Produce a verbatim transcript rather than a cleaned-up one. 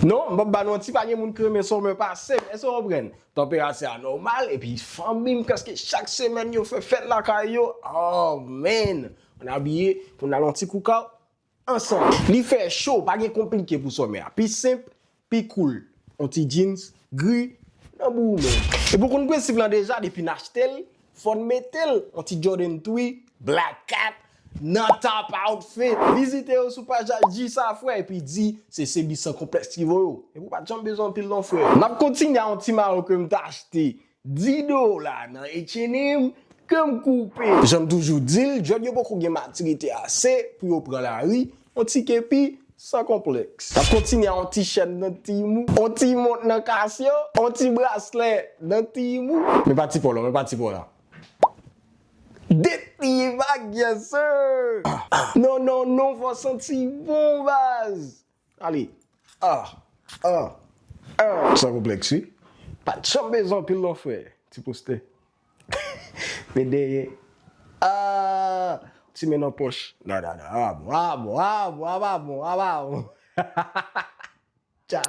Non, m p ap ba nou manti, pa gen moun ki renmen sòmè pase m. Èske w konprann? Tanperati a nòmal, epi fanmi m, prèske chak semèn yo fè fèt lakay yo. Oh, man! Ann abiye pou n al yon ti cookout ansanm. Li fè cho, pa gen konplike pou sòmè a. Pi senp, pi cool. Yon ti jeans gri, nan boumen. Epi w konn prensip lan deja, depi n achte l, fò n mete l. Yon ti Jordan three, Black Cat, nan top outfit. Vizite yo sou paj J Safwè epi di se Sebi San Konplèks ki voye w. Epi w pa t janm bezwen anpil non, frè. N ap kontinye a yon ti mayo ke m t achte dis dola nan H and M ke m koupe. Jan m toujou di l, dread yo poko gen matirite ase pou yo pran lari, yon ti kepi, san konplèks. N ap kontinye a yon ti chèn nan Temu, yon ti mont nan Casio, yon ti braslè nan Temu. Men pa ti pòlò, men pa ti pòlò. Deti bag, yes sir! Non, non, non, fò santi bon, baz! Ale. Ah, ah, ah. San konplèks, wi. Pa t janm bezwen anpil non, frè. Ti postè. Men dèyè. Ah, ti men nan pòch. Non, non, non. Ah, bon, ah, bon, ah, bon, ah, pa bon, ah, pa bon. Tcha.